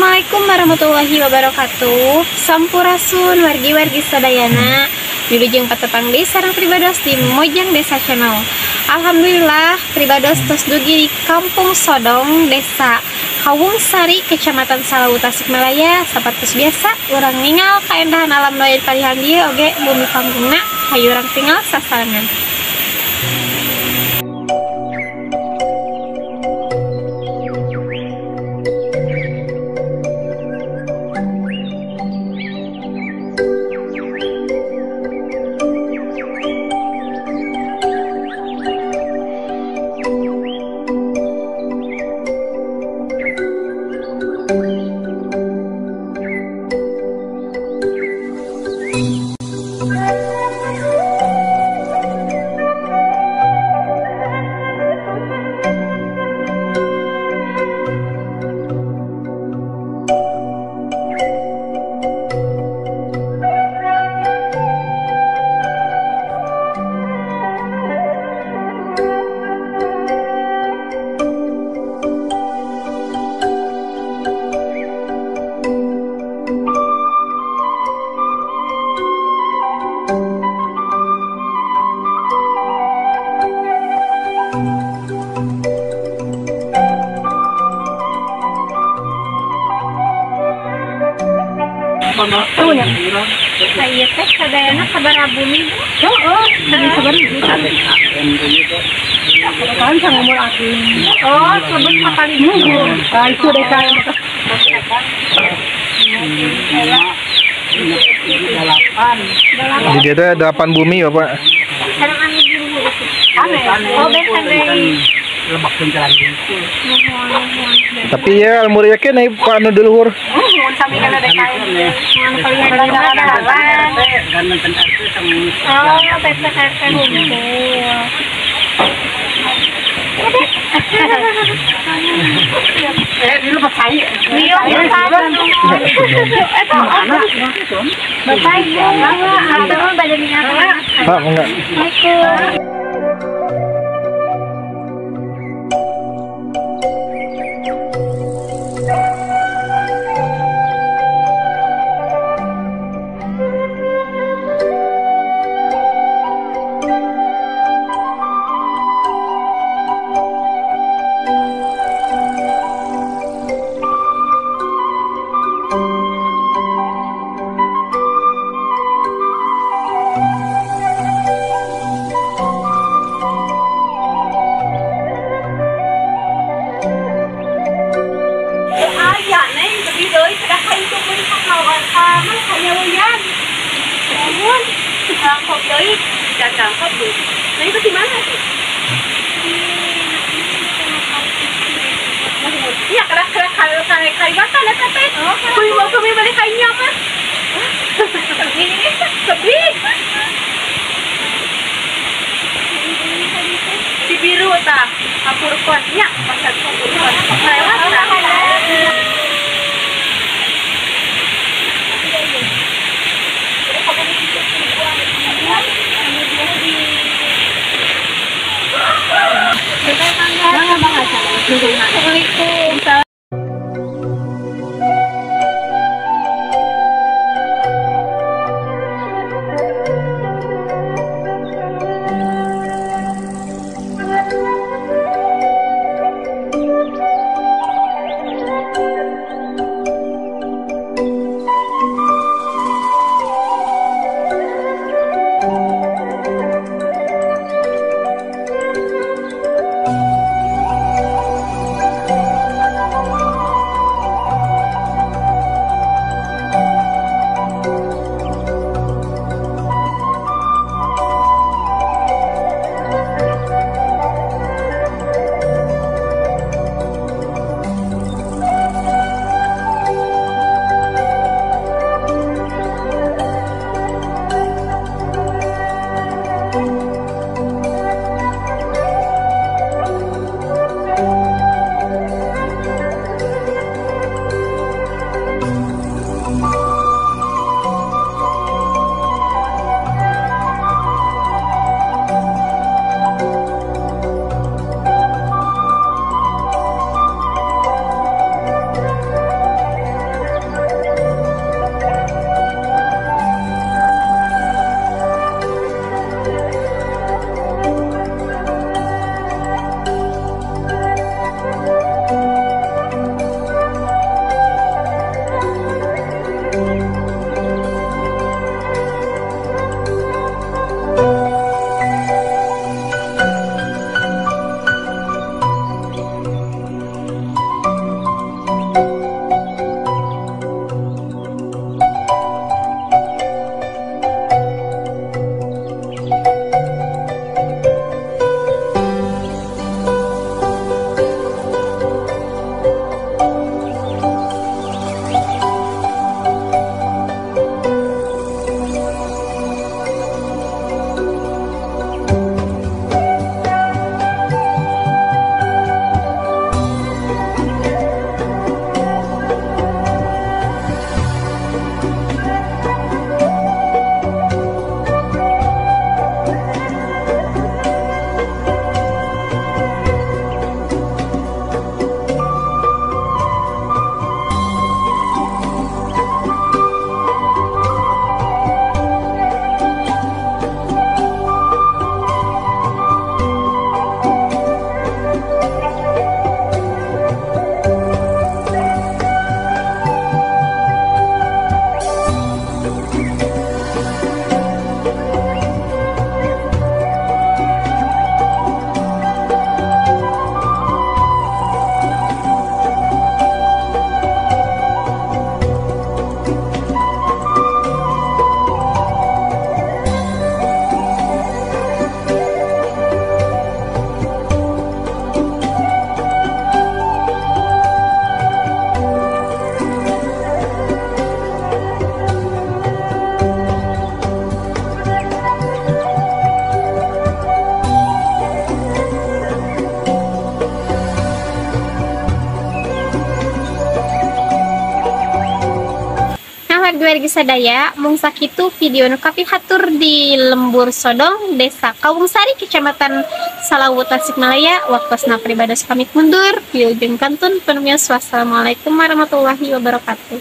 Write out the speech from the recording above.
Assalamualaikum warahmatullahi wabarakatuh. Sampurasun wargi-wargi sadayana. Wilujeng patepang deui sareng pribados di Mojang Desa Channel. Alhamdulillah pribados tos dugi di Kampung Sodong, Desa Kawungsari, Kecamatan Salawu, Tasikmalaya. Sapertos biasa urang ningal kaendahan alam nu aya di palihan dieu oge bumi panggungna, hayu urang tinggal sasarengan. Saya teh sadayana sabaraha bumi Bu? Heeh, sabaraha kan sama umur aku. Oh, sebut sakali minggu. Ah, itu deh saya. Jadi ada 8 bumi Bapak. Sareng anu di luhur itu. Oh, benten deui. Lebak bencaran. Tapi ya almur yakin nih Pak anu di luhur. Nuhun sami kana DKM. Oh, PPKRT hungkul. Dulu Pak saya. Iya, Bapak Ibu, atau badan minyak. Pak, enggak. Assalamualaikum. Nah itu di mana sih? Iya, karena kaliwatan ya teh. Kuy mau kami balik kayaknya apa? Sedih. Si biru ta, kapurkon nya, pasar kapurkon. Lewat ta. Assalamualaikum. Wargi-wargi sadaya, mung sakitu video nu kapihatur di Lembur Sodong, Desa Kawungsari, Kecamatan Salawu, Tasikmalaya. Waktosna pribados pamit mundur. Wilujeng kantun panumios. Wassalamualaikum warahmatullahi wabarakatuh.